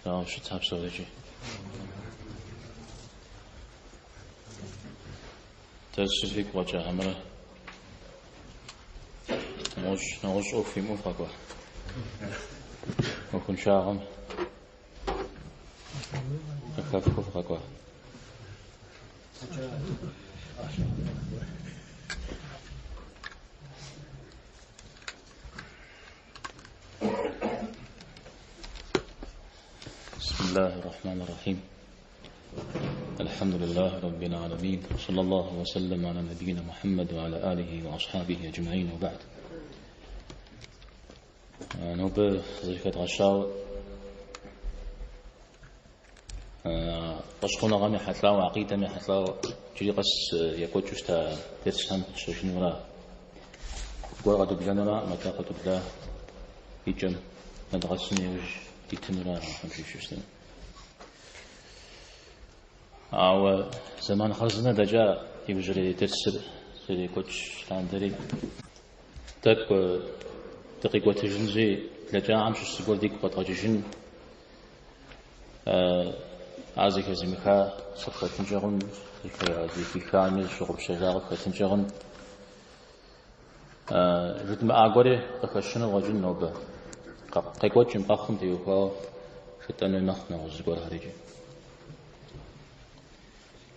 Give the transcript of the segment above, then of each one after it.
Дауэ щыта псори икӏи? Дерсыр фигу къэкӏа хьэмэрэ нэгъуэщӏ нэгъуэщӏ ӏуэху фимыӏэу фыкъэкӏуа? Мыхъуншагъэм къыхэфхыу фыкъэкӏуа? بسم الله الرحمن الرحيم الحمد لله رب العالمين صلى الله وسلم على نبينا محمد وعلى آله وأصحابه أجمعين وبعد Нобэ зэрыхэдгъэщауэ фӏэщхъуныгъэм ехьэлӏауэ, акъидэм ехьэлӏауэ иджыри къэс екӏуэкӏыу щыта дерсхэм пытщэжынура. Зыгуэр къэдублэнура, атӏэ къэдубла и кӏэм нэдгъэсыну иужь дитынура абыхэм щыщу щытыну. Ауэ зэман хъарзынэ дэкӏа иужьрей дерсыр зэрекӏуэкӏ лъандэри. Тӏэкӏу дыкъикӏуэтыжынщи, блэкӏахэм щыщ зыгуэр дигу къэдгъэкӏыжын, ар зэхэзымыха къыпхэтынкӏэ хъун, зэхихами зыщыгъупщэжа къыпхэтынкӏэ хъун. Жыдмыӏа гуэри къыхэщыну къыщӏэкӏын нобэ. Къекӏуэкӏым, къэхъум теухуауэ жытӏэну мэхъу нэгъуэщӏ зыгуэрхэр икӏи.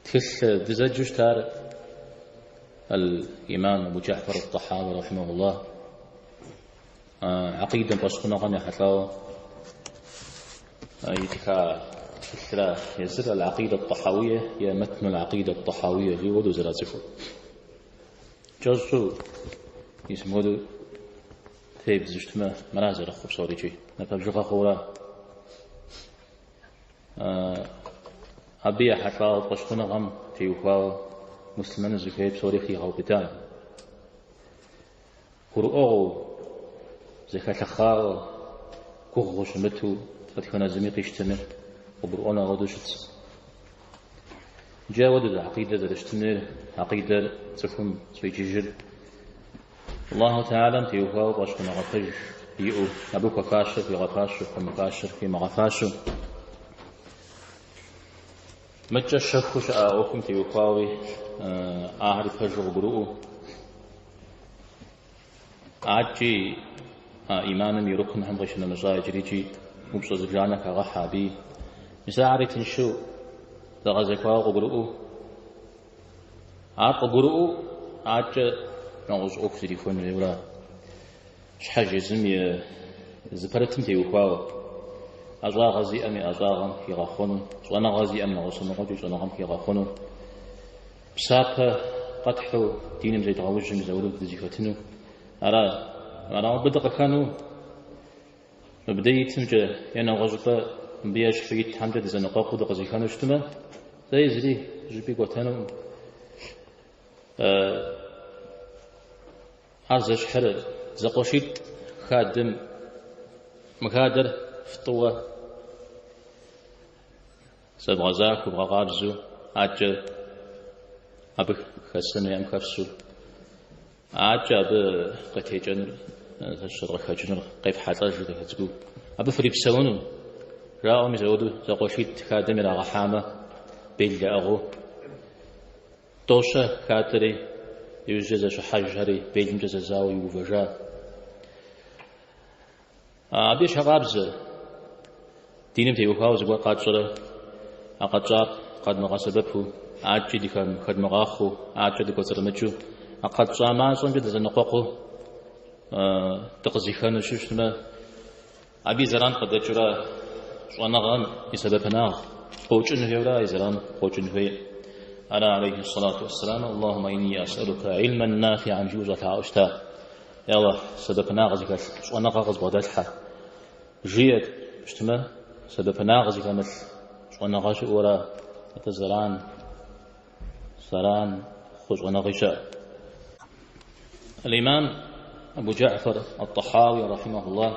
Тхылъ дызэджэу щытар Аль-Имам Абу Джафар ат-Тахауи рахьимахуллах акъидэм фӏэщхъуныгъэм ехьэлӏауэ итха тхылъра езыр Аль-Акъидэ ат-Тахауие е Матну Аль-Акъидэ ат-Тахауие жиӏэу хуэдэу зэрацӏыхур. Кӏэщӏу мис мыпхуэдэу тебдзу щытмэ, мыра зэрыхъу псори икӏи напэ бжыгъэ хъуура. Абы ехьэлӏауэ фӏэщхъуныгъэм теухуауэ муслъымэныр зыхуей псори хигъэубыда. Гурыӏуэгъуэу, зэхэлъыхъауэ, гугъуу щымыту дэтхэнэ зыми къищтэми къыгурыӏуэну апхуэдэу щытщ. Иджы апхуэдэу акъидэр зэрыщытынур, акъидэр цӏыхум щӏиджыжыр Аллаху Тэхьэлам теухуауэ фӏэщхъуныгъэ пэж иӏэу, абы хуэфащэр хуигъэфащэу, хуэмыфащэр хуимыгъэфащэу. Мыдкӏэ щэхуу щыӏэ ӏуэхум теухуауи ахэри пэжу къыгурыӏуэу, адэкӏи а иманым и рукнхэм къищынэмыщӏа иджырикӏи упщӏэ зыбжанэ хагъэхьэ абыи. Мис ахэри тыншу зэгъэзэхуауэ къыгурыӏуэу, Ар къыгурыӏуэу адэкӏэ нэгъуэщӏ ӏуэху зэрихуэн хуейуэра, щхьэж езым и зыпэрытым теухуауэ, ӏэщӏагъэ зиӏэм и ӏэщӏагъэм хигъэхъуэну, щӏэныгъэ зиӏэм нэгъуэщӏ лъэныкъуэкӏи щӏэныгъэм хигъэхъуэну, псапэ къэтхьу диным зедгъэужьым зэуэду дызыхэтыну. Ара, ара мыбы дыкъыхэну, мыбдей итымкӏэ е нэгъуэщӏыпӏэ мыбы ещхьу итхэмкӏэ дызэныкъуэкъуу дыкъызыхэну щытмэ, зэи зыри зыщӏыпӏи кӏуэтэнукъым. Ар зэщхьыр зэкъуэшитӏ хадэм, мы хадэр фтӏыуэ зэбгъэзахуэу, бгъэкъабзэу, адэкӏэ абы хэсэну еӏэм хэфсэу, Адэкӏэ абы къытекӏэнур, зэщыр къыхэкӏынур къефхьэлӏэжу дахэ цӏыкӏуу, абы фрипсэуну, жаӏэу мис апхуэдэу зэкъуэшитӏ хадэм ирагъэхьамэ, бел яӏыгъыу, тӏэу-щэ хатӏэри, иужькӏэ зэщыхьэжхэри белымкӏэ зэзауэу иувэжа. Абы ещхьыркъабзэ, диным теухуауэ зыгуэр къатщӏэрэ а къэтщӏар къэдмыгъэсэбэпу, адэкӏи дыхэдмыгъахъуэу, адэкӏэ дыкӏуэцӏрымыкӏыу, а къэтщӏа мащӏэмкӏэ дызэныкъуэкъуу дыкъызыхэну щытмэ, абы и зэран къыдэкӏыурэ щӏэныгъэм и сэбэпынагъ къокӏын хуейуэрэ и зэран къокӏын хуей. Ара алейхи сэлату уэсселам, Аллахумэ инни асӏэлука илман нафиан жиӏэу щӏэлъаӏуэу щыта. Я Алыхь, сэбэпынагъ зыхэлъ щӏэныгъэ къызбгъэдэлъхьэ. Жиӏэт щытмэ, сэбэпынагъ зыхэмылъ щӏэныгъэ щыӏэура, атӏэ зэран, зэран хъу щӏэныгъи щыӏэ. Аль-Имам Абу Джафар ат-Тахауи рахьимахуллах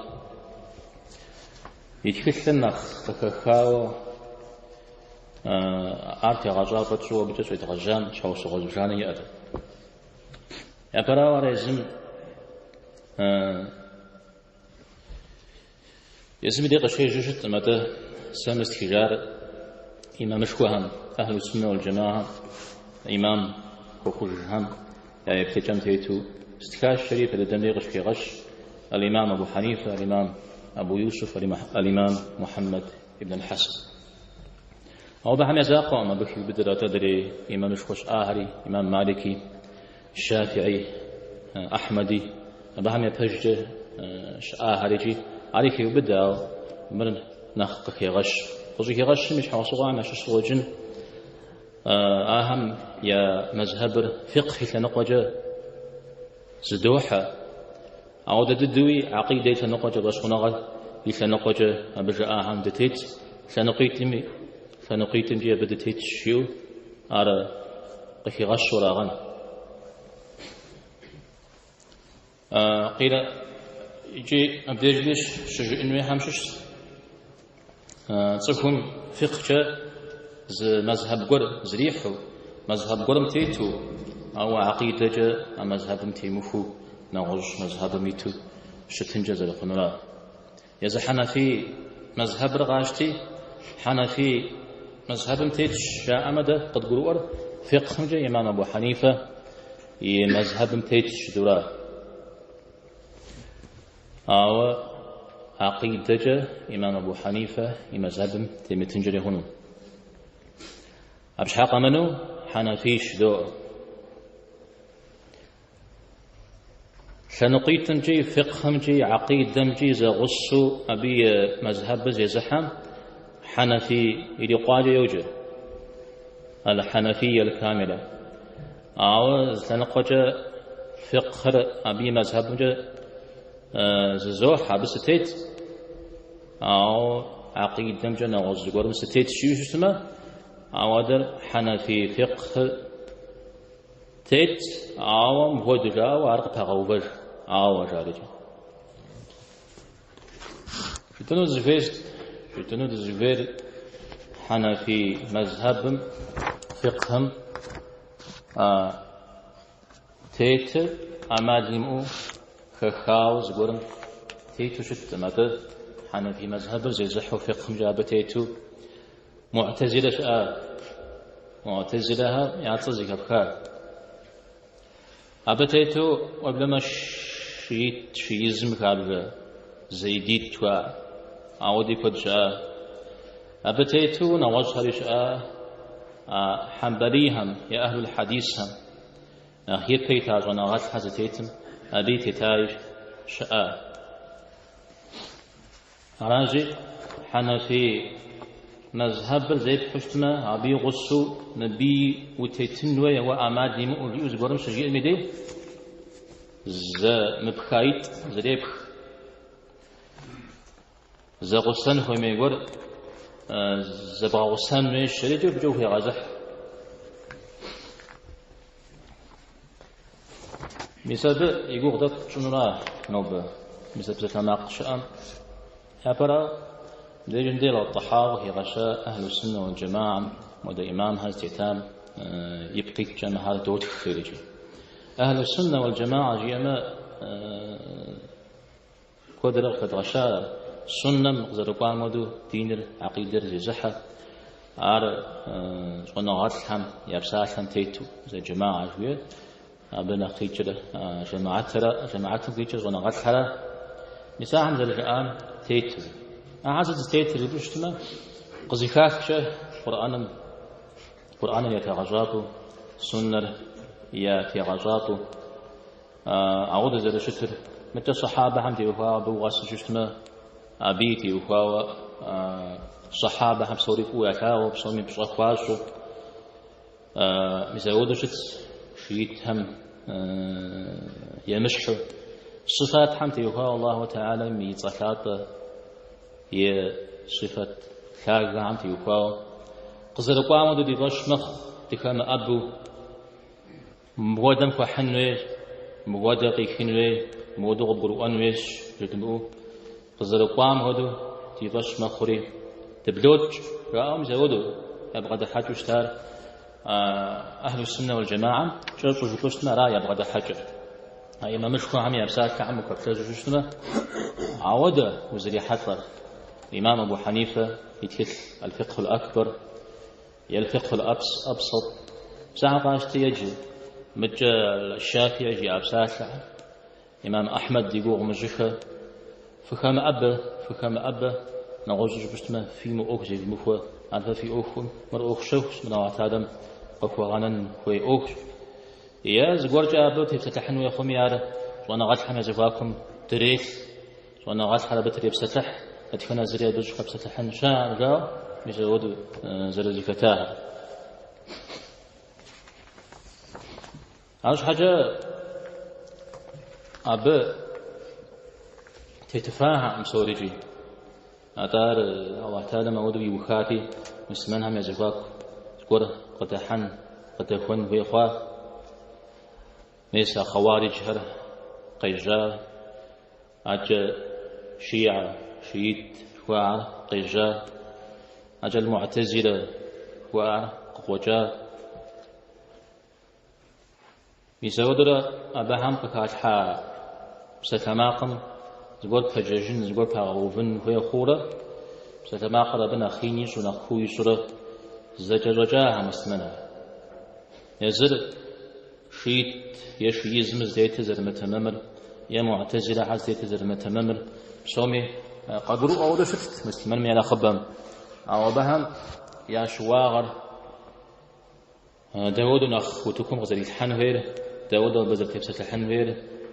и тхылъыр нэхъ къыхэхауэ ар тегъэщӏапӏэ тщӏыуэ абыкӏэ щӏедгъэжьам щхьэусыгъуэ зыбжанэ иӏэт. Япэрауэ ар езым езым и дей къыщежьэу щыткъым, атӏэ Сэ мы стхыжар имамышхуэхэм, Ахьлу Суннэ уал Джама'эм, имам хуэхъужхэм я еплъыкӏэм тету стхащ, жери ипэ дыдэм дей къыщыхегъэщ Аль-Имам Абу Хьэнифэ, Аль-Имам Абу Юсуф, Аль-Имам Мухьэммэд ибн Аль-Хьэсэн. Ауэ абыхэм я закъуэкъым абы хиубыдэр, атӏэ адрей имамышхуэ щыӏахэри, имам Малики, Шафии, Ахьмэди, абыхэм япэжкӏэ щыӏахэр икӏи ари хеубыдэ, ауэ мыр нэхъ къыхегъэщ. Къыщӏыхигъэщым и щхьэусыгъуэхэм ящыщ къыщӏэкӏын ахэм я мэзхьэбыр фикъх и лъэныкъуэкӏэ зыдохьэ, ауэдэ дыдэуи акъидэ и лъэныкъуэкӏэ, фӏэщхъуныгъэ и лъэныкъуэкӏэ абы жаӏахэм дытет, лъэныкъуитӏми, лъэныкъуитӏымкӏи абы дытетщ жиӏэу ар къыхигъэщу арагъэн. Къирэ икӏи абдеж щыжыӏэн хуейхэм щыщщ цӏыхум фикъкӏэ зы мэзхьэб гуэр зрихьу, мэзхьэб гуэрым тету, ауэ акъидэкӏэ а мэзхьэбым темыхуу нэгъуэщӏ мэзхьэбым иту щытынкӏэ зэрыхъунура. Езы хьэнафий мэзхьэбыр къащти, хьэнафий мэзхьэбым тетщ жаӏэмэ дэ къыдгурыӏуэр фикъхымкӏэ имам Абу Хьэнифэ и мэзхьэбым тетщ жытӏэура. Ауэ акъидэкӏэ имам Абу Хьэнифэ и мэзхьэбым темытынкӏэри хъуну. Абы щхьа къэмынэу хьэнафийщ жыдоӏэ. Лъэныкъуитӏымкӏи, фикъхымкӏи, акъидэмкӏи зэгъусэу абы и мэзхьэбыр зезыхьэм хьэнафий ирикъуакӏэ йоджэ. Аль-хьэнафия аль-камиля. Ауэ зы лъэныкъуэкӏэ фикъхыр абы и мэзхьэбымкӏэ зызохьэ, абы сытет. Ауэ акъидэмкӏэ нэгъуэщӏ зыгуэрым сытет жиӏэу щытмэ, ауэдэр хьэнафий фикъхыр тет, ауэ мыпхуэдэу жаӏэу ар къыпагъэувэж, ауэ жарикӏэ. Жытӏэну дызыхуейр, жытӏэну дызыхуейр хьэнафий мэзхьэбым фикъхым тетыр ӏэмал имыӏэу хэхауэ зыгуэрым тету щыткъым, атӏэ хьэнафий мэзхьэбыр зезыхьэу фикъхымкӏэ абы тету Муӏтэзилэ щыӏа? Муӏтэзилэхэм я цӏэ зэхэпха? Абы тету уеблэмэ шиит, шиизм хабжэ, зейдит жыхуаӏэ, ауэди куэд щыӏа. Абы тету нэгъуэщӏхэри щыӏа, а хьэмбэлийхэм е ахьлул хьэдисхэм нэхъ ипэ ита щӏэныгъэлӏхэр зытетым абыи тетаи щыӏа. Аращи, хьэнафий мэзхьэбыр зепхьэу щытмэ, абы и гъусэу мыбыи утетын хуейуэ ӏэмал имыӏэу жиӏэу зыгуэрым щыжиӏэм и дей, зэмыпхаитӏ зэрепх. Зэгъусэн хуэмей гуэр зэбгъэгъусэн хуейщ, арикӏи абыкӏэ ухегъэзыхь. Мис абы и гугъу тӏэкӏу тщӏынура нобэ, мис а псалъэмакъ щыӏэм. Япэрауэ, мыбдежым дей гъэтӏыхьауэ къыхигъэща Ахьлу Суннэ уал Джамаам, модэ имамхэр зытетам ипкъ иткӏэ мыхьэр дотх жерикӏи. Ахьлу Суннэ уал Джамаа жиӏэмэ, куэдрэ къыхэдгъэща суннэм къызэрыкӏуам хуэдэу диныр, акъидэр зезыхьэ, ар щӏэныгъэлӏхэм я псалъэм тету, зэ джэмаӏэ жыхуиӏэр, абы нэхъ къикӏыр жэмаӏэтырэ, жэмаӏэтым къикӏыр щӏэныгъэлӏхэрэ, мис ахэм зэрыжаӏам тету. Ахэр сыт зытетыр жыпӏэу щытмэ, къызыхахкӏэ Къурӏэным, Къурӏэныр я тегъэщӏапӏэу, суннэр я тегъэщӏапӏэу, Ауэдэ зэрыщытыр, мыдкӏэ сэхьабэхэм теухуауэ абы укъэсу щытмэ, абыи теухуауэ сэхьабэхэм псори фӏыуэ ялъагъуу, псоми пщӏэ хуащӏу, мис ауэдэу щытщ шиитхэм емыщхьу. Сыфатхэм теухуауэ Аллаху Тэхьэлам и цӏэ лъапӏэ, и сыфат лъагэхэм теухуауэ къызэрыкӏуам хуэдэу ди фӏэщ мэхъу, дыхэмыӏэбэу. Мыпхуэдэм хуэхьын хуейщ, мыпхуэдэ къихын хуей, мыпхуэдэу къыбгурыӏуэн хуейщ жыдмыӏэу, къызэрыкӏуам хуэдэу ди фӏэщ мэхъури, дыблокӏ, жаӏэу мис апхуэдэу я бгъэдыхьэкӏэу щытар Ахьлу Суннэ уал Джэмаам кӏэщӏу жыпӏэу щытмэ, ара я бгъэдыхьэкӏэр. А имамышхуэхэм я псалъэхэм ухэплъэжу щытмэ, ауэдэ узрихьэлӏэр. Имам Абу Хьэнифэ и тхылъ Аль-Фикху аль-Акбар е Аль-Фикху аль-Абсат. Мис ахэр къащти еджэ. Мыдкӏэ Шафии жиӏа псалъэхэр. Имам Ахьмэд и гугъу мыщӏыхэ. Фыхэмыӏэбэ, фыхэмыӏэбэ, нэгъуэщӏу жыпӏэу щытмэ, фи мыӏуэху зевмыхуэ, ар фэ фи ӏуэхум, мыр ӏуэху щэхущ, мыр Алыхь Тэхьэлам къыхуэгъэнэн хуей ӏуэхущ. Е зыгуэркӏэ абы тепсэлъыхьын хуей хъуми, ар щӏэныгъэлӏхэм я зэхуакум дрелъ, щӏэныгъэлӏхэр абы трепсэлъыхь, дэтхэнэ зыри абы щӏыхэпсэлъыхьын щыӏэкъым, жаӏэу, мис апхуэдэу зэрызэхэтахэр. Арщхьэкӏэ абы тетыфахэкъым псорикӏи. Атӏэ ар Алыхь Тэхьэлам ауэдэу иухати, муслъымэнхэм я зэхуаку зыгуэр къыдыхьэн, къыдэхуэн хуей хъуа. Мес а хъэуариджхэр къежьа, адэкӏэ шиа, шиит жыхуаӏэр къежьа, адэкӏэ аль-Муӏтэзилэ жыхуаӏэр къыкъуэкӏа. Мис ауэдурэ абыхэм къыхалъхьа псалъэмакъым зыгуэр пэджэжын, зыгуэр пагъэувын хуей хъуурэ, псалъэмакъыр абы нэхъ ин ищӏу, нэхъ куу ищӏурэ зэкӏэщӏэкӏахэм муслъымэнхэр. Езыр шиит е шиизмыр зытетыр зэрымытэмэмыр, е муӏтэзилэхэр зытетыр зэрымытэмэмыр псоми къагурыӏуэ хуэдэу щытт муслъымэным я нэхъыбэм. Ауэ абыхэм я щыуагъэр Дауэдэу нэхъ утыкум къызэрилъхьэн хуейр, дауэдэу абы зэрытепсэлъыхьын хуейр,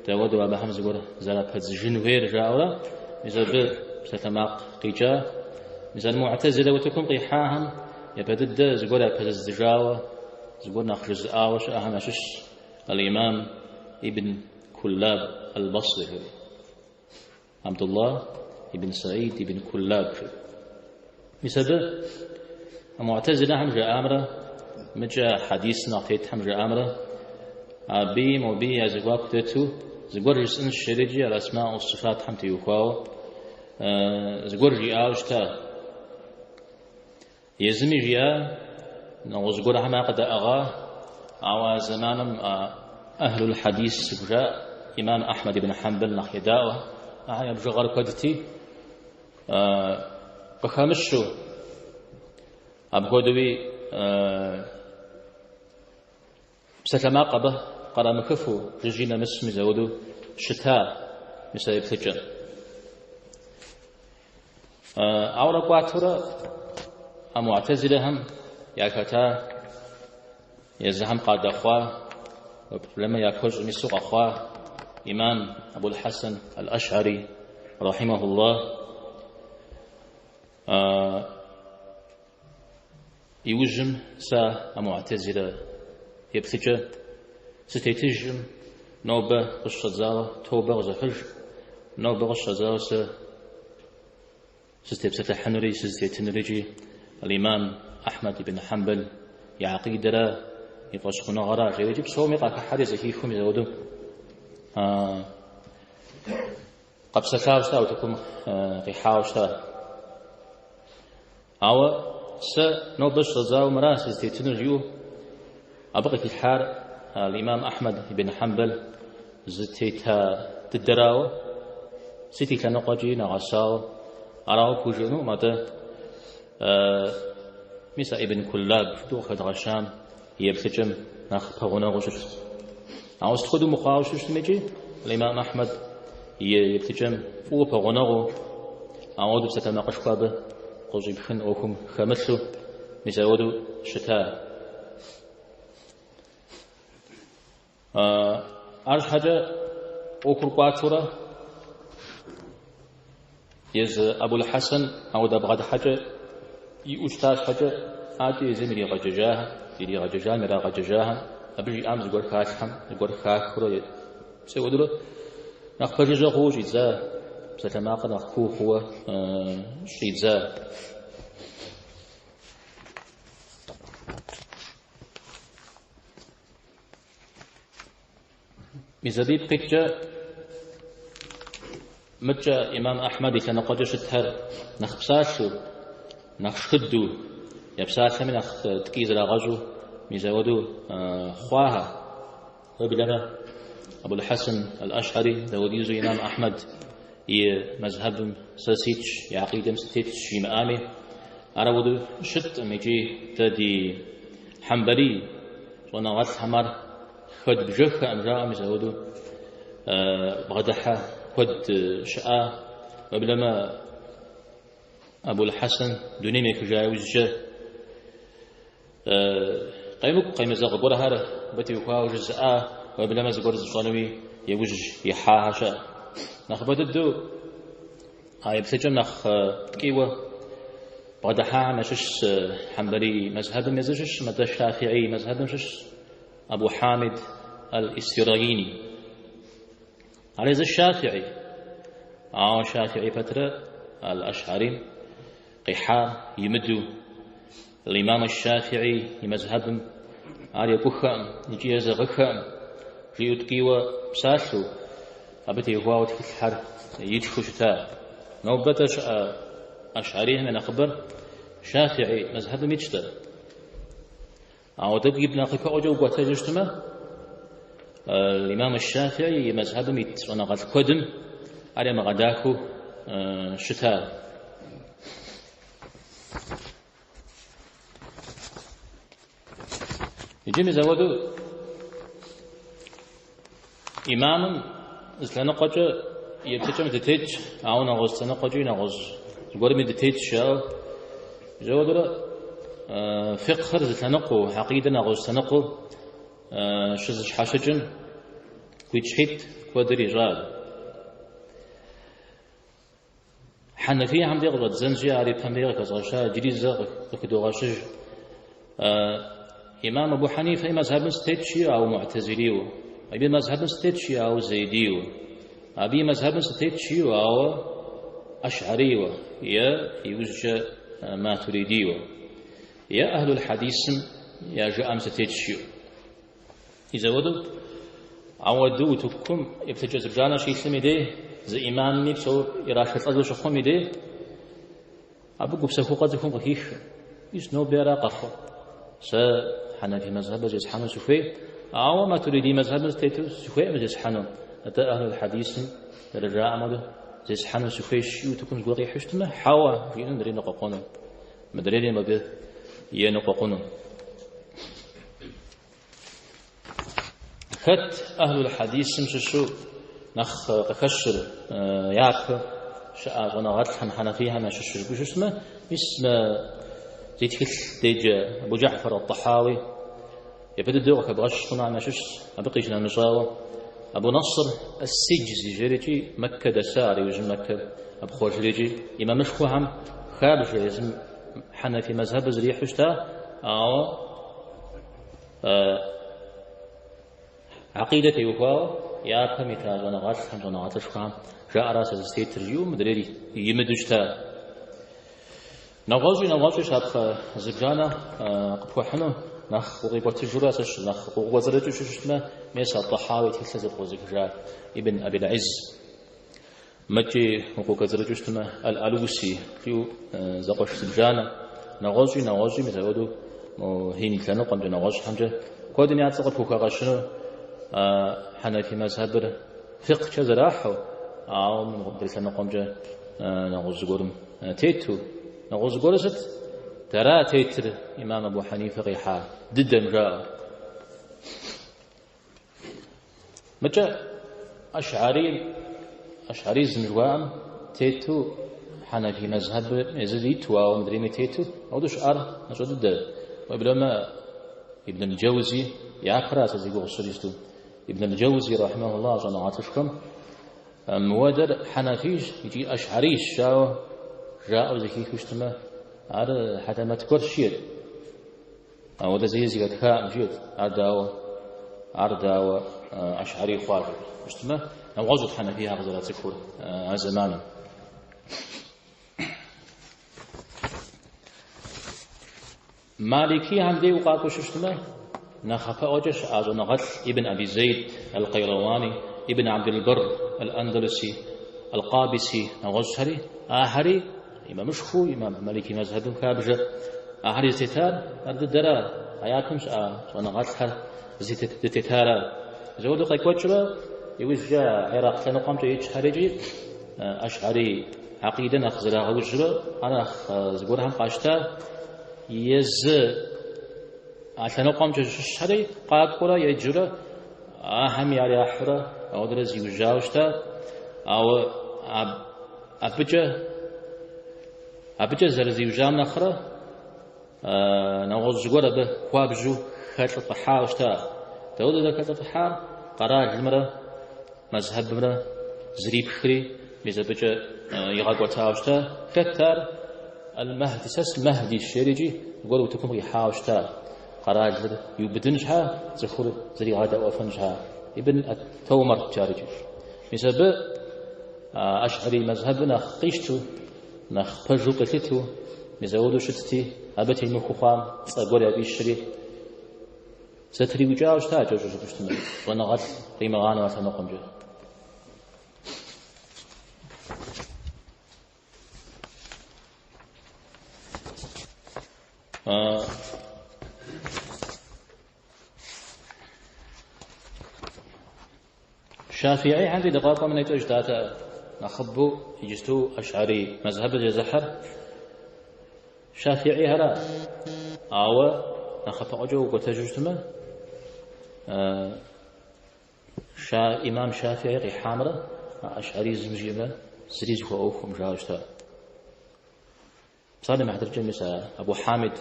дауэдэу абыхэм зыгуэр зэрапэдзыжын хуейр, жаӏэурэ, мис абы псалъэмакъ къикӏа. Мис аль-Муӏтэзилэ утыкум къихьахэм япэ дыдэ зыгуэр япэзыдзыжауэ, зыгуэр нэхъ жызыӏауэ щыӏэхэм ящыщщ аль-Имам ибн Куллаб аль-Басри жери. Абдулла ибн Саид ибн Куллаб жери. Мис абы муӏтэзилэхэм жаӏамрэ, мыкӏэ хьэдисым нэхъ тетхэм жаӏамрэ, абыи мобыи я зэхуаку дэту зыгуэр жысӏэнщ жерикӏи аль-Асма уас-сифатхэм теухуауэ зыгуэр жиӏауэ щыта. Езыми жиӏа, нэгъуэщӏ гуэрхэм ар къыдаӏыгъа, ауэ а зэманым а Ахлул Хьэдис зыхужаӏэ имам Ахьмэд ибн Хьэмбэл нэхъ едаӏуэ, ахэр я бжыгъэр куэдти, къыхэмыщу, апхуэдэуи псалъэмакъ абы кърамыхыфу, жыжьи нэмысу мис ауэдэу щыта мис а еплъыкӏэр. Ауэрэ кӏуатэурэ а муӏтэзилэхэм яхэта, езыхэм къадэхъуа, уеблэмэ я куэщӏым ису къэхъуа имам Абул-Хьэсэн аль-Ашӏари, рахьимахуллах, Иужьым сэ а муӏтэзилэ еплъыкӏэ сытетыжкъым, нобэ къыщыщӏэдзауэ тобэ къызохьыж, нобэ къыщыщӏэдзауэ сэ сызытепсэлъыхьынури сызытетынури икӏи аль-Имам Ахьмэд ибн Хьэмбэл и акъидэра, и фӏэщхъуныгъэра жери икӏи псоми къахыхьэри зэхихыу мис ауэдэу къэпсэлъауэ щыта, утыкум къихьауэ щыта. Ауэ сэ нобэ щыщӏэдзауэ мыра сызытетынур жиӏэу абы къыхилъхьар аль-Имам Ахьмэд ибн Хьэмбэл зытета дыдэрауэ, сыт и лъэныкъуэкӏи нэгъэсауэ арауэ пхужыӏэнукъым, атӏэ мис а Ибн Куллаб жытӏэу къыхэдгъэщам и еплъыкӏэм нэхъ пэгъунэгъуу щытщ. Ауэ сыт хуэдэу мыхъуауэ щытми икӏи аль-Имам Ахьмэд и еплъыкӏэм фӏыуэ пэгъунэгъуу, ауэдэу псалъэмакъышхуэ абы къыщӏипхын ӏуэхум хэмылъу, мис ауэдэу щыта. Арщхьэкӏэ ӏуэхур кӏуатэурэ езы Абул-Хьэсэн ауэдэ бгъэдыхьэкӏэ иӏэу щыта щхьэкӏэ, адэкӏэ езым иригъэджэжахэм, иригъэджэжам ирагъэджэжахэм, абы жиӏам зыгуэр халъхьэм, зыгуэр хахыурэ мис ауэдэурэ нэхъ пэжыжьэ хъууэ щӏидза, псалъэмакъыр нэхъ куу хъууэ щӏидза. Мис абы ипкъ иткӏэ мыдкӏэ имам Ахьмэд и лъэныкъуэкӏэ щытхэр нэхъ псалъэу, нэхъ шхыдэу, я псалъэми нэхъ ткӏий зрагъэщӏу мис ауэдэу хъуахэ. Уеблэмэ Абул-Хьэсэн аль-Ашӏари дауэдизу имам Ахьмэд. и мэзхьэбым сэ ситщ, и акъидэм сытетщ жимыӏами, ар ауэдэу щыткъым икӏи дэ ди хьэмбэлий щӏэныгъэлӏхэм ар хэдбжэххэкъым жаӏэу мис ауэдэу бгъэдыхьэ куэд щыӏа. Уеблэмэ Абул-Хьэсэн дунейм ехыжа иужькӏэ къемыкӏу, къемызэгъ гуэрхэр абы теухуауэ жызыӏа, уеблэмэ зыгуэр зыщӏэнуи иужь ихьахэр щыӏэ. Нэхъыбэ дыдэу а еплъыкӏэм нэхъ ткӏийуэ бгъэдыхьахэм ящыщщ Хьэмбэлий мэзхьэбым езыр щыщщ, атӏэ Шафиӏий мэзхьэбым щыщщ Абу Хьамид аль-Исфираини. Ар езыр Шафиӏий, ауэ Шафиӏий пэтрэ аль-Ашӏарим къихьар имыдэу, Имам аш-Шафиӏий и мэзхьэбым ар екӏухэкъым икӏи езэгъыхэкъым, жиӏэу ткӏийуэ псалъэу, абы теухуауэ тхылъхэр итхыу щыта. Нобэ-тӏэ щыӏэ Ашӏарийхэм я нэхъыбэр Шафиӏий мэзхьэбым итщ-тӏэ. Ауэ тӏэкӏу нэхъ ипэӏуэкӏэ укӏуэтэжу щытмэ, Имам аш-Шафиӏи и мэзхьэбым ит щӏэныгъэлӏ куэдым ар ямыгъэдахэу щыта. Иджы мис апхуэдэу имамым зы лъэныкъуэкӏэ и еплъыкӏэм дытетщ, ауэ нэгъуэщӏ лъэныкъуэкӏи нэгъуэщӏ зыгуэрми дытетщ, жаӏэу. Мис апхуэдэурэ фикъхыр зы лъэныкъуэу, хьэкъидэр нэгъуэщӏ лъэныкъуэу щызыщхьэщыкӏым гуитӏщхьитӏ куэдыр ищӏащ. Хьэнэфийхэм дей къыщӏэддзэнщи, ар ипэм дей къыхэзгъэща, иджыри зэ къыхыдогъэщыж. Имам Абу Хьэнифэ и мэзхьэбым сытетщ, ауэ муӏтэзилийуэ. Абы и мэзхьэбым сытетщ, ауэ зейдийуэ. Абы и мэзхьэбым сытетщ, ауэ ашӏарийуэ е иужькӏэ матуридийуэ. Е ахьлул хьэдисым я жыӏэм сытетщ, жиӏэу. Мис апхуэдэу, ауэдэу утыкум еплъыкӏэ зыбжанэ щилъым и дей, зы имамми псор ирашэлӏэжу щыхъум и дей, абы гупсэхугъуэ цӏыхум къыхихыр. Мис ноби ара къэхъур. Сэ хьэнэфий мэзхьэбыр зесхьэну сыхуей, ауэ матуридий мэзхьэбым сытету сыхуейкъым зесхьэну. Атӏэ ахьлул хьэдисым зэрыжаӏэм хуэдэу зесхьэну сыхуейщ, жиӏэу утыкум зыгуэр къихьу щытмэ, хьэуэ, жиӏэну мыдрейр ныкъуэкъуэну. Мыдрейри мыбы еныкъуэкъуну. Хэт ахьлул хьэдисым щыщу нэхъ къыхэщыр япэ щыӏа щӏэныгъэлӏхэм, хьэнэфийхэм ящыщу жыпӏэу щытмэ, мис мы зи тхылъ деджэ Абу Джафэр ат-Тӏэхьауи япэ дыдэу къыхэбгъэщ хъунухэм ящыщщ, абы къищынэмыщӏауэ Абу Наср ас-Сиджзи жерикӏи Мэккэ дэса, ар иужьым Мэккэ ӏэпхъуэжрикӏи имамышхуэхэм хабжэ езым хьэнэфий мэзхьэбыр зэрихьэу щыта, ауэ Акъидэ теухуауэ япэм ита щӏэныгъэлӏхэм, щӏэныгъэлӏышхуэхэм жаӏэра сэ зыстетыр жиӏэу мыдрейр имыдэу щыта. Нэгъуэщӏи нэгъуэщӏи щапхъэ зыбжанэ къыпхуэхьыну, нэхъ укъикӏуэтыжурэ сэ нэхъ укъыкӏуэцӏрыкӏыу щытмэ, мес ат-Тӏэхьауи и тхылъыр зэпкърызыхыжа Ибн Абил Изз. Мыкӏи укъыкӏуэцӏрыкӏыу щытмэ, Аль-Алуси жиӏэу зэкъуэш зыбжанэ, нэгъуэщӏи нэгъуэщӏи мис апхуэдэу мо Хьинд лъэныкъуэмкӏэ, нэгъуэщӏхэмкӏэ куэдым я цӏэ къыпхухэгъэщыну хьэнэфий мэзхьэбыр фикъкӏэ зэрахьэу, ауэ мыдрей лъэныкъуэмкӏэ нэгъуэщӏ зыгуэрым тету. Нэгъуэщӏ зыгуэрыр сыт? Дэра тетыр имам Абу Хьэнифэ къихьа дыдэм жаӏэу. Мыкӏэ ашӏаризм жыхуаӏэм тету хьэнэфий мэзхьэбыр езыр иту, ауэ мыдрейми тету, ауэдэу щыӏар мащӏэ дыдэ. Уеблэмэ Ибн аль-Джэузи, япэра сэ зи гугъу сщӏыр исту, Ибн аль-Джэузи рахьимэхуллах щӏэныгъэлӏышхуэм мыуэдэр хьэнэфийщ икӏи ашӏарийщ жаӏэу жаӏэу зэхихыу щытмэ, ар хьэлэмэт гуэрщ жиӏэрт. Ауэдэ зэи зэхэтхакъым, жиӏэрт, ар дауэ, ар дауэ ашӏарий хъуа жиӏэу щытмэ, нэгъуэщӏут хьэнэфийхэр къызэрацӏыхур а зэманым. Маликийхэм дей укъакӏуэу щытмэ, нэхъапэӏуэкӏэ щыӏа щӏэныгъэлӏ Ибн Аби Зейд аль-Къайрауани, Ибн Абдул-Барр аль-Андалуси, аль-Къабиси нэгъуэщӏхэри, ахэри имамышхуэу имам Маликий мэзхьэбым хабжэ. Ахэри зытетар ар дыдэра, а япэм щыӏа щӏэныгъэлӏхэр зытетара. Мис апхуэдэу къекӏуэкӏрэ, иужькӏэ Ирак лъэныкъуэмкӏэ икӏхэрикӏи. Ашӏари акъидэ нэхъ зрагъэужьурэ, ар нэхъ зыгуэрхэм къащта, езы а лъэныкъуэмкӏэ щыщхэри къакӏуэрэ еджэурэ, ахэми ар яхьурэ ауэдэрэ зиужьауэ щыта, ауэ абыкӏэ абыкӏэ зэрызиужьам нэхърэ нэгъуэщӏ зыгуэр абы хуабжьу хэлӏыфӏыхьауэ щыта. Дауэдэу зэрыхэлӏыфӏыхьар? Къэралымрэ мэзхьэбымрэ зрипхри, мис абыкӏэ игъэкӏуэтауэ щыта. Хэт ар? Аль-Махди, сэ сы-Махдищ, жери икӏи зыгуэр утыкум къихьауэ щыта. Къэралыр иубыдын щхьа, цӏыхур зригъэдэӏуэфын щхьа. Ибн ат-Таумэрт ар икӏи. Мис абы Ашӏари мэзхьэбыр нэхъ къищтэу, нэхъ пэжу къилъытэу, мис ауэдэу щытти, абы темыхуэу хъуам цӏэ гуэр яфӏищри, зэтриукӏауэ щыта, кӏэщӏу жыпӏэу щытмэ, щӏэныгъэлӏ къимыгъанэу а лъэныкъуэмкӏэ. Шафиӏихэмкӏи дыкъакӏуэм нэкӏэ жытӏатэ нэхъыбэу иджысту Ашӏари мэзхьэбыр зезыхьэр шафиӏихэра, ауэ нэхъыпэӏуэкӏэ укӏуэтэжу щытмэ, имам Шафиӏи къихьамрэ ашӏаризм жиӏэмрэ зыри зыхуэӏуэхукъым жаӏэу щыта. Псалъэм и хьэтыркӏэ мис а Абу Хьамид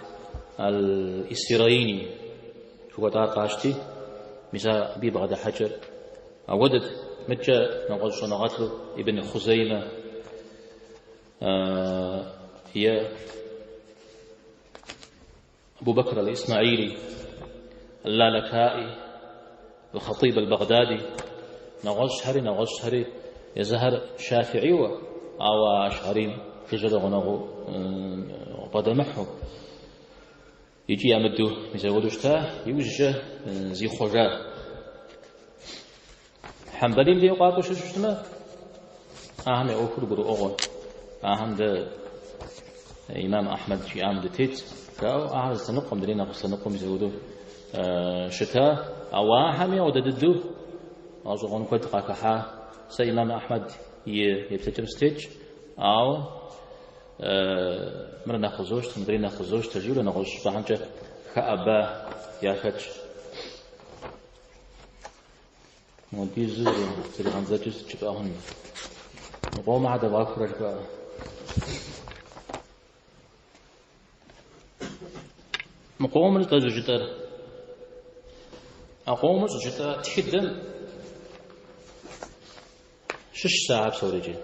аль-Исфираини жыхуэтӏар къащти, мис абы и бгъэдыхьэкӏэр ауэдэт, мыдкӏэ нэгъуэщӏ щӏэныгъэлӏу Ибн Хъузеймэ е Абу Бакр аль-Исмаили, аль-Лалакаи, аль-Хатиб аль-Багъдади, нэгъуэщӏхэри, нэгъуэщӏхэри езыхэр шафиӏийуэ, ауэ Ашӏарим жыжьэрэ гъунэгъуу бгъэдэмыхьэу икӏи ямыдэу мис апхуэдэу щыта, иужькӏэ зихъуэжа. Хьэмбэлим дей укъакӏуэу щытмэ, ахэм я ӏуэхур гурыӏуэгъуэ. Ахэм дэ имам Ахьмэд жиӏам дытет, жаӏэу ахэр зы лъэныкъуэм, мыдрей нэгъуэщӏ лъэныкъуэм мис апхуэдэу щыта. Ауэ ахэми ауэдэ дыдэу гъэщӏэгъуэн куэд къахыхьа. Сэ имам Ахьмэд и еплъыкӏэм сытетщ, ауэ мыр нэхъ къызощтэ, мыдрей нэхъ къызощтэ, жиӏэурэ нэгъуэщӏ щӏыпӏэхэмкӏэ хэӏэба яхэтщ. Модизу зэригъэндзэкӏыу сыт жыпӏэ хъуну? Мы къомыр дэвгъэхурэ жыпӏэ. Мы къомыр тӏэ щӏыжытӏэр? А къомыр щӏыжытӏэр тхыдэм щыщщ ахэр псори икӏи.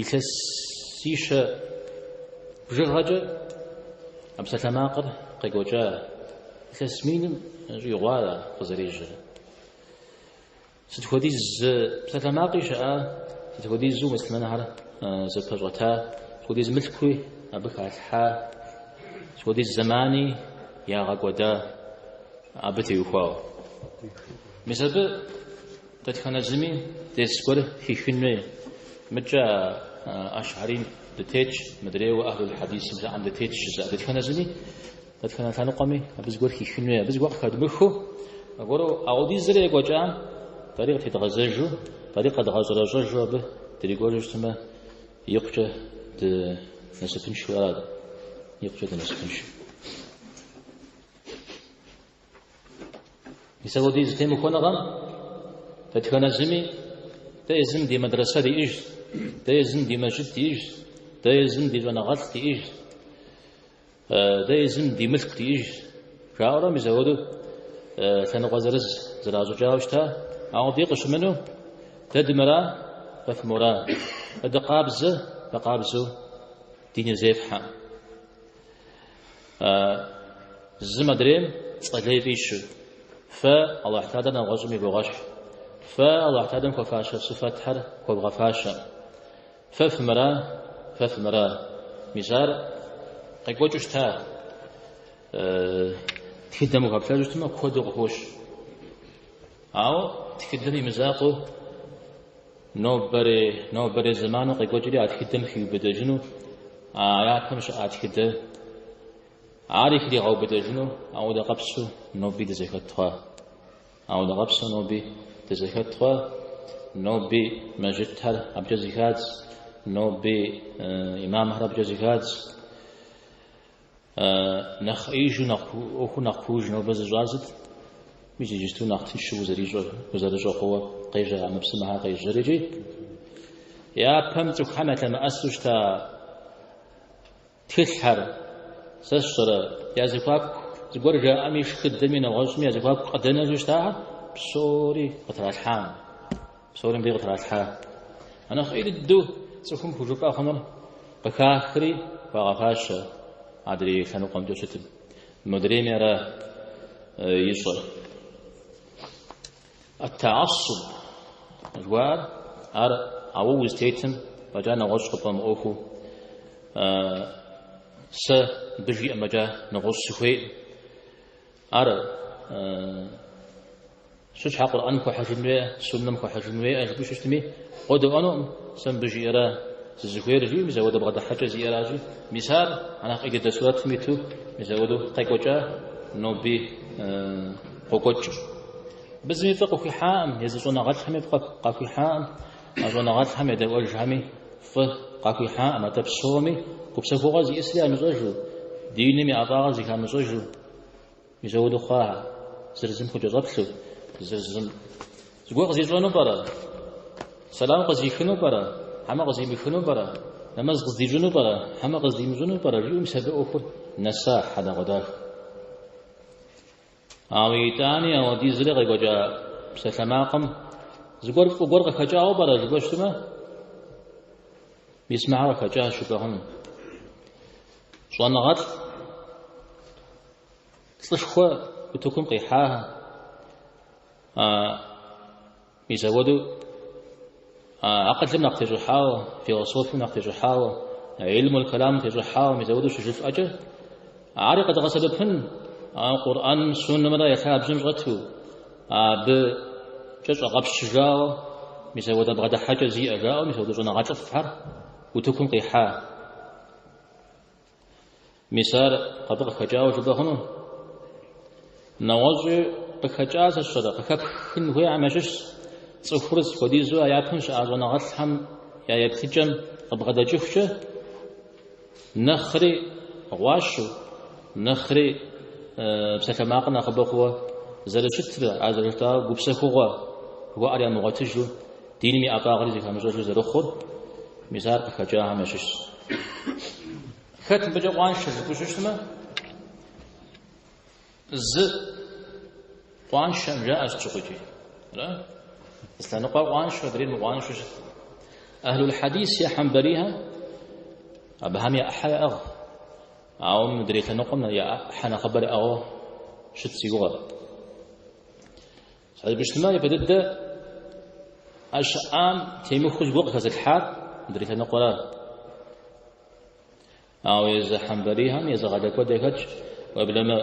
Илъэсищэ бжыгъэкӏэ а псалъэмакъыр къекӏуэкӏа, илъэс миным щӏигъуа къызэрежьэр. Сыт хуэдиз псалъэмакъи щыӏа, сыт хуэдизу муслъымэнхэр зэпэщӏэта, сыт хуэдиз мылъкуи абы халъхьа, сыт хуэдиз зэмани ягъэкӏуэда абы теухуауэ. Мис абы Дэтхэнэ зыми дерс гуэр хихын хуей. Мыдкӏэ Ашӏарим дытетщ, мыдрейуэ Ахлул Хьэдисым жаӏэм дытетщ жызыӏэ. Дэтхэнэ зыми, дэтхэнэ лъэныкъуэми абы зыгуэр хихын хуей. Абы зыгуэр къыхэдмыхыу, аргуэру ауэдизрэ екӏуэкӏам дэри къытедгъэзэжу, дэри къэдгъэщӏэрэщӏэжу абы дрикӏуэжу щытмэ, икъукӏэ дынасыпыншэу арат. Икъукӏэ дынасыпыншэу. Мис апхуэдиз зэтемыхуэныгъэм дэтхэнэ зыми дэ езым ди мэдрэсэ диӏэжщ, дэ езым ди мэжджыт диӏэжщ, дэ езым ди щӏэныгъэлӏ диӏэжщ, дэ езым ди мылъку диӏэжщ, жаӏэурэ мис апхуэдэу лъэныкъуэ зырыз зращӏыкӏауэ щыта. Ауэ абы къыщымынэу дэ дымыра, фэ фымора. Дэ дыкъабзэ, фэ къабзэу диныр зефхьэ. Зым адрейм цӏэ лей фӏищу. Фэ Алыхь Тэхьэлар нэгъуэщӏым ивогъэщхь. Фэ Алыхь Тэхьэлам хуэфащэ сыфэтхэр хуэвгъэфащэ. Фэ фымыра, фэ фымыра. Мис ар къекӏуэкӏыу щыта тхыдэм ухэплъэжу щытмэ, куэду къыхощ. Ауэ тхыдэм и мызакъуэу нобэрей зэману къекӏуэкӏри а тхыдэм хиубыдэжыну, а япэм щыӏа тхыдэ ари хригъэубыдэжыну ауэдэ къэпсу ноби дызэхэт хъуа. Ауэдэ къэпсу ноби дызэхэт хъуа. Ноби мэжджытхэр абыкӏэ зэхадз, ноби имамхэр абыкӏэ зэхадз. Нэхъ ӏеижу, нэхъ ӏуэхур нэхъ кууж нобэ зыщӏар сыт? Мис иджысту нэхъ тыншу узэрищӏэ, узэрыщӏэ хъууэ къежьа ӏэмэпсымэхэр къежьэр икӏи. Япэм цӏыхухэм ялъэмыӏэсу щыта тхылъхэр, сэ сщӏэрэ, я зэхуаку зыгуэр жаӏэми, шхыдэми, нэгъуэщӏми я зэхуаку къыдэнэжу щытахэр псори къытралъхьам. Псори мыбы къытралъхьа. А нэхъ ӏей дыдэу цӏыхум хужыпӏэ хъунур къыхахри хуагъэфащэ адрей лъэныкъуэмкӏэ щытым. Модрейми ара ищӏэр. Ат-таассуб жыхуаӏэр ар а уэ узытетым фӏэкӏа нэгъуэщӏ къыпфӏэмыӏуэхуу сэ мыбы жиӏэм фӏэкӏа нэгъуэщӏ сыхуейкъым. Ар сыт щхьэ Къурӏэным хуэхьыжын хуейӏэ, суннэм хуэхьыжын хуейӏэ жыпӏэу щытми, къодэӏуэнукъым, сэ мыбы жиӏэра сызыхуейр жиӏэу, мис ауэдэ бгъэдыхьэкӏэ зиӏэращи, мис ар а нэхъ ӏей дыдэ сурэтым иту, мис ауэдэу къекӏуэкӏа, ноби къокӏуэкӏ. Абы зыми фӏы къыхуихьакъым, езы щӏэныгъэлӏхэми фӏы къахуихьакъым, а щӏэныгъэлӏхэм едэӏуэжхэми фӏы къахуихьакъым, атӏэ псоми гупсэхугъуэ зиӏысри ямыщӏэжу, диным и ӏэфӏагъэр зыхамыщӏэжу, Мис ауэдэу хъуахэр, зыр зым хукӏэщӏэплъу, зыр зым зыгуэр къызищӏэну пӏэрэ? Сэлам къызихыну пӏэрэ? Хьэмэ къызимыхыну пӏэрэ? Нэмэз къыздищӏыну пӏэрэ? Хьэмэ къыздимыщӏыну пӏэрэ? Жиӏэу мис абы ӏуэхур нэса хьэдэгъуэдахэ. Ауэ итӏани ауэдизрэ къекӏуэкӏа псалъэмакъым зыгуэр фӏы гуэр къыхэкӏауэ пӏэрэ жыпӏэу щытмэ, мис мыхэр къыхэкӏащ жыпӏэ хъуну. Щӏэныгъэлӏ Лӏышхуэ утыкум къихьахэр, мис ауэдэу акъылым нэхъ тещӏыхьауэ, философием нэхъ тещӏыхьауэ, илмул кэламым тещӏыхьауэ, мис ауэдэу щыжыфӏэкӏэ, ари къэдгъэсэбэпын, ауэ Къурӏэным, суннэмрэ я лъабжьэм щӏэту, абыкӏэ щӏэгъэпщыжауэ, мис ауэдэ бгъэдыхьэкӏэ зиӏэ жаӏэу, мис ауэдэ щӏэныгъэлӏыфӏхэр утыкум къихьа. Мис ар абы къыхэкӏауэ жыпӏэ хъуну? Нэгъуэщӏуи къыхэкӏа сэ сщӏэрэ, къыхэпхын хуейхэм ящыщщ цӏыхур сыт хуэдизу а япэм щыӏа щӏэныгъэлӏхэм я еплъыкӏэм къыбгъэдэкӏыхукӏэ нэхъри гъуащэу, нэхъри псалъэмакъыр нэхъыбэ хъууэ зэрыщытрэ, ар зэрыжытӏауэ гупсэхугъуэ жыхуаӏэр ямыгъуэтыжу, диным и ӏэфӏагъри зыхамыщӏэжу зэрыхъур, мис ар къыхэкӏахэм ящыщщ. Хэт мыбыкӏэ къуаншэ жыпӏэу щытмэ, зы къуаншэм жаӏэ сыт щыгъуикӏи. Ара? Зы лъэныкъуэр къуаншэу, адрейр мыкъуаншэу щыт. Ахьлул хьэдис е хьэмбэлихэм абыхэм я ӏыхьэ яӏыгъ. Ауэ мыдрей лъэныкъуэм я ӏыхьэ нэхъыбэр яӏыгъыу щыт си гугъэр. Жыпӏэу щытмэ, япэ дыдэ а щыӏам темыхуэу зыгуэр къыхэзылъхьар мыдрей лъэныкъуэра. Ауэ езы хьэмбэлихэм езыгъэлей куэд яхэтщ, уеблэмэ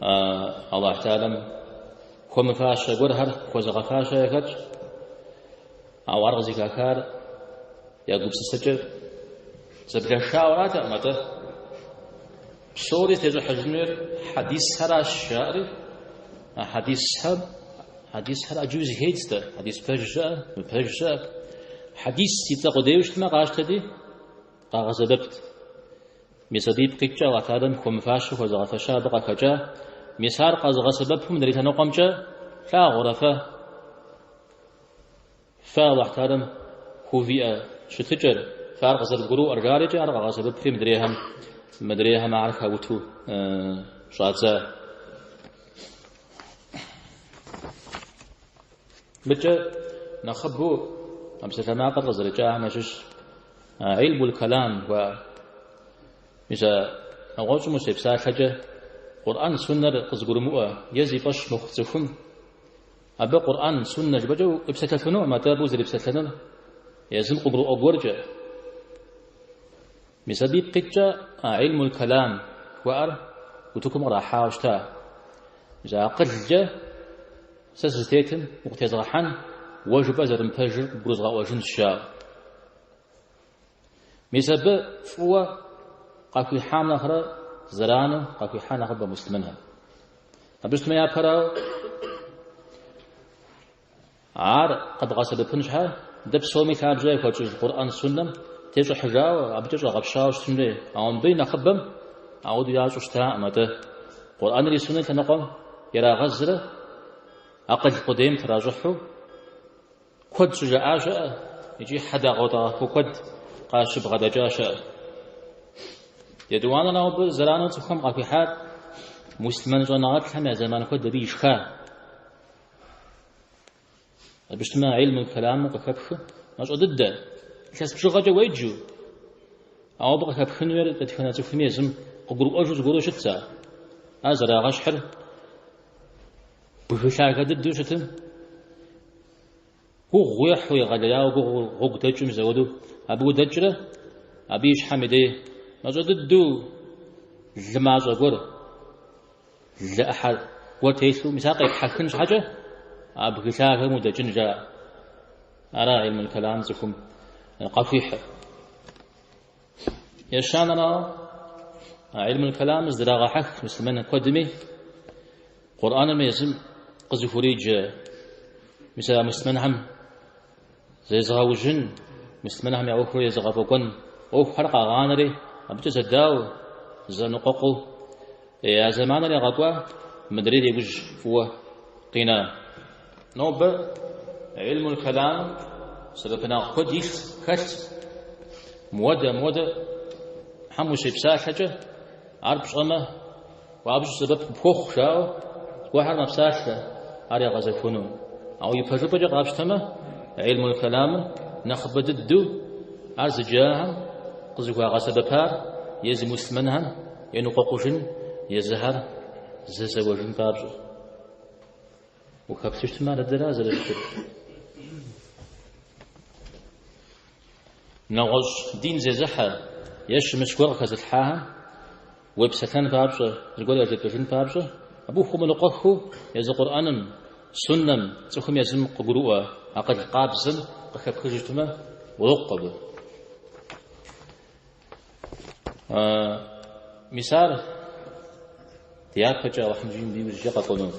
Аллахь Тэхьэлам хуэмыфащэ гуэрхэр хуэзыгъэфащэ яхэтщ. Ауэ ар къызыхахар я гупсысэкӏэ зэблэшауэ аратэкъым, атӏэ псори зытещӏыхьыжынур хьэдисхэращ жаӏэри, а хьэдисхэр, хьэдисхэр ӏэджэу зэхедз-тӏэ, хьэдис пэж щыӏэ, мыпэж щыӏэ. Хьэдис и цӏэ къудейуэ щытмэ къащтэти, къагъэсэбэпт. Мис абы ипкъ иткӏэ Аллахь Тэхьэлам хуэмыфащэ хуэзыгъэфэща абы къахэкӏа, мис ар къэзыгъэсэбэпу мыдрей лъэныкъуэмкӏэ флъагъурэ фэ? Фэ Аллахь Тэхьэлам хувиӏэ щытыкӏэр, фэ ар къызэрывгурыӏуэр жарикӏэ ар къагъэсэбэпри мыдрейхэм, мыдрейхэм ар хауту щӏадза. Мыкӏэ нэхъыбэу а псалъэмакъыр къызэрыкӏахэм ящыщ илмул калам жыхуаӏэр. Мис а нэгъуэщӏым ущепсалъэкӏэ Къурӏэн суннэр къызыгурымыӏуэ е зи фӏэщ мыхъу цӏыхум абы Къурӏэн суннэ жыпӏэкӏэ уепсэлъэфынукъым, атӏэ абы узэрепсэлъэнур езым къыгурыӏуэ гуэркӏэ. Мис абы ипкъ иткӏэ а илмул калам жыхуаӏэр утыкум кърахьауэ щыта. Мис а акъылкӏэ сэ сызытетым укъытезгъэхьэн, уэ жыпӏэр зэрымыпэжыр къыбгурызгъэӏуэжынщ, жаӏэу. Мис абы фӏыуэ къахуихьам нэхърэ зэрану къахуихьа нэхъыбэ муслъымэнхэм. Абы щытмэ япэрауэ, Ар къэбгъэсэбэпын щхьэ, дэ псоми лъабжьэ яхуэтщӏыж Къурӏэн суннэм тещӏыхьыжауэ, абыкӏэ щӏэгъэпщауэ щытын хуей. Ауэ мыбы и нэхъыбэм ауэдэу ящӏу щытакъым, атӏэ Къурӏэнри суннэри лъэныкъуэм ирагъэзрэ акъыл къудейм тращӏыхьу куэд щыжаӏа щыӏэ икӏи хьэдэгъуэдахэ куэд къащыбгъэдэкӏа щыӏэ. Етӏуанэрауэ, абы зэрану цӏыхухэм къахуихьар муслъымэн щӏэныгъэлӏхэм я зэман куэд абы ишха. Абы щытмэ, гьилмул кэламым къыхэпхыр мащӏэ дыдэ, илъэс бжыгъэкӏэ уеджэу, ауэ абы къыхэпхын хуейр дэтхэнэ цӏыхуми езым къыгурыӏуэжу зыгуэру щытщ ар. Ар зэрагъэщхьыр бгы лъагэ дыдэу щытым, гугъу ехьу, егъэлеяуэ гугъу гъуэгу дэкӏым зэуэду абы удэкӏрэ, абы и щхьэм и дей мащӏэ дыдэу лы мащӏэ гуэр, Лы ӏыхьэ гуэр телъу, мис ар къепхьэхын щхьэкӏэ, а бгы лъагэм удэкӏын жаӏэ. Ара гьилмул кэлам цӏыхум къахуихьыр. Ещанэрауэ, а гьилмул кэламым зыдрагъэхьэх муслъымэн куэдми, Къурӏэным езым къызыхуриджэ, мис а муслъымэнхэм зезыгъэужьын, муслъымэнхэм я ӏуэхур езыгъэфӏэкӏуэн ӏуэхухэр къагъанэри, абыкӏэ зэдауэу, зэныкъуэкъуу я зэманыр ягъэкӏуа, мыдрейр иужь фӏыуэ къина. Нобэ гьилмул кэламым сэбэпынагъ куэд илъ, хэлъ. Муэдэ, муэдэхэм ущепсалъэкӏэ, ар пщӏэмэ, Хуабжьу сэбэп къыпхуохъу, жаӏэу зыгуэрхэр мэпсалъэ, ар ягъэзэхуэну. Ауэ ипэжыпӏэкӏэ къапщтэмэ, гьилмул кэламыр нэхъыбэ дыдэу ар зыджахэм къызыхуагъэсэбэпар езы муслъымэнхэм еныкъуэкъужын, езыхэр зэзэуэжын папщӏэ. Ухэплъу щытмэ, ар дыдэра зэрыщытыр. Нэгъуэщӏ дин зезыхьэ е щымыщ гуэр къыхэзылъхьахэм уепсэлъэн папщӏэ, зыгуэр яжепӏэжын папщӏэ, абы ухуэмыныкъуэххэу езы Къурӏэным, суннэм, цӏыхум езым къыгурыӏуэ акъыл къабзэм къыхэпхыжу щытмэ, урокъу абы. Мис ар дяпэкӏэ Алыхьым жиӏэм иужькӏэ къэкӏуэну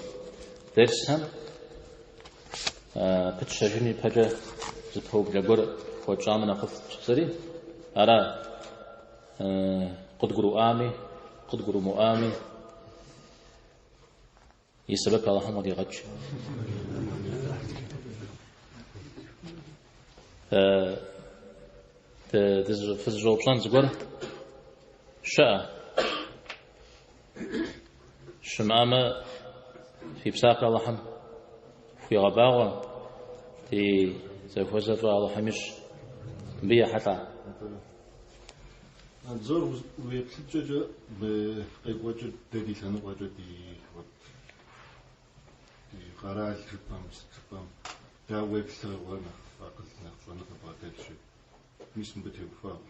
дерсхэм пытщэжын ипэкӏэ зы пэублэ гуэр хуэтщӏамэ нэхъыфӏт жысӏэри, ара къыдгурыӏуами, къыдгурымыӏуами и сэбэп Алыхьым къыдигъэкӏ. Фызыщӏэупщӏэн зыгуэр щыӏэ? Щымыӏэмэ, фи псапэ Алыхьым фхуигъэбагъуэ, ди зэхуэзэ фӏы Алыхьым ищӏ. Мыбы ехьэлӏа. Андзор, уи еплъыкӏэкӏэ мы къекӏуэкӏыр дэ ди лъэныкъуэкӏэ ди вот ди къэрал жыпӏэм, сыт жыпӏэм, дауэ уеплърэ уэ нэхъ акъыл, нэхъ щӏэныгъэ бгъэдэлъщи, мис мыбы теухуауэ.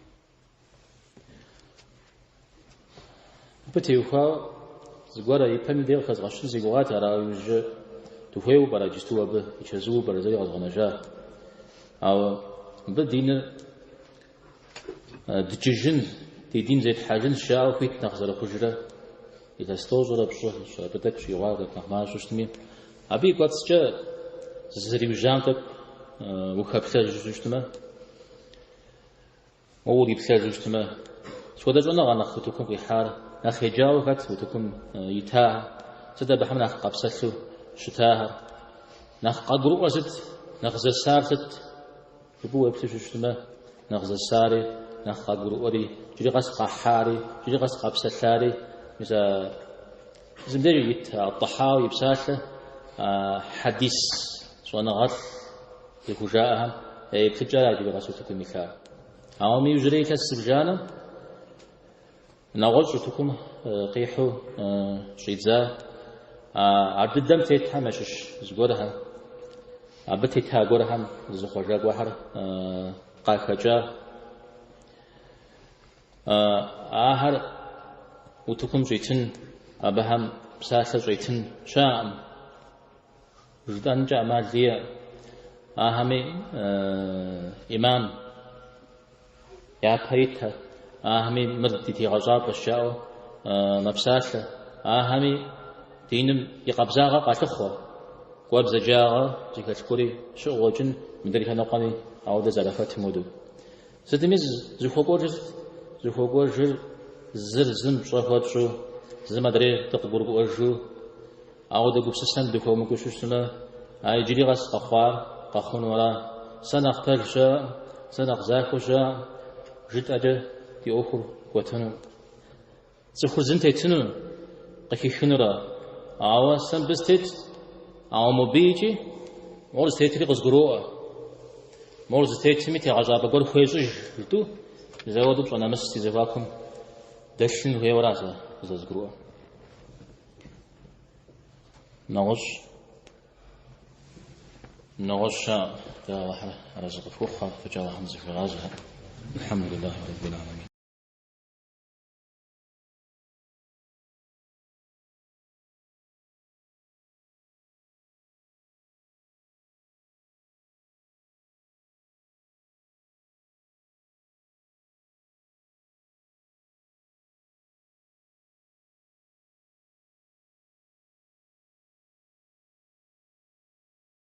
Мыбы теухуауэ зыгуэр ипэм и дей къыхэзгъэщын си гугъат, ар ауэ иужькӏэ дыхуейуэ пӏэрэ иджысту абы и чэзууэ пӏэрэ жысӏэри къэзгъэнэжа. Ауэ мыбы диныр дджыжын, ди дин зетхьэжынщ жаӏэу хуит нэхъ зэрыхъужрэ илъэс тӏощӏрэ пщӏы, абы тӏэкӏу щӏигъуа, тӏэкӏу нэхъ мащӏэу щытми, абы и кӏуэцӏкӏэ зызэриужьам тӏэкӏу ухэплъэжу щытмэ, Уэ уриплъэжу щытмэ, сыт хуэдэ щӏэныгъэ нэхъ утыкум къихьар, нэхъ еджауэ хэт утыкум итахэр, сыт абыхэм нэхъ къапсэлъу щытахэр, нэхъ къагурыӏуэр сыт, нэхъ зэсар сыт? Жыпӏэу уеплъу щытмэ, нэхъ зэсари, нэхъ къагурыӏуэри, иджыри къэс къахьари, иджыри къэс къапсэлъари, мис а зым деж ит Тӏэхьауи и псалъэ, а хьэдис щӏэныгъэлӏ зыхужаӏэхэм я еплъыкӏэра иджыри къэс утыкум илъар. Ауэ мы иужьрей илъэс зыбжанэм нэгъуэщӏ утыкум къихьу щӏидза ар дыдэм тетхэм ящыщ зыгуэрхэм, абы тета гуэрхэм зыхъуэжа гуэрхэр къахэкӏа. Ахэр утыкум щӏитын, абыхэм псалъэ щӏетын щыӏэкъым. Жытӏэнкӏэ ӏэмал иӏэ. Ахэми имам япэ итхэр, ахэми мыр ди тегъэщӏапӏэщ жаӏэу мэпсалъэ. Ахэми диным и къабзагъэ къалъыхъуэ. Кӏуэ бзаджагъэ зыхэлъ гуэри щыӏэу къыщӏэкӏын мыдрей лъэныкъуэми, ауэдэ зэрахэтым хуэдэу. Сытми зыхуэкӏуэжыр сыт? Зыхуэкӏуэжыр зыр зым пщӏэ хуэтщӏу, зым адрейр дыкъыгурыӏуэжу, ауэдэ гупсысэм дыхуэмыкӏуэу щытмэ, а иджыри къэс къэхъуар къэхъуну ара? Сэ нэхъ пэж щыӏэкъым, сэ нэхъ захуэ щыӏэкъым, жытӏэкӏэ ди ӏуэхур кӏуэтэну. Цӏыхур зым тетыну, къыхихынурэ. Ауэ сэ мыбы сытет, ауэ мобы икӏи мор зытетри къызгуроӏуэ. Мор зытетми тегъэщӏапӏэ гуэр хуещӏыж, жытӏэу, мис ауэдэу пщӏэ нэмыс ди зэхуакум дэлъын хуейуэ ара сэ къызэрызгурыӏуэр. Нэгъуэщӏ нэгъуэщӏ щыӏэкъым. Дэ Алыхьыр арэзы къытхухъу, фӏыкӏэ Алыхьым зыхуигъазэ. Алхьэмдулиллахи раббил аламин.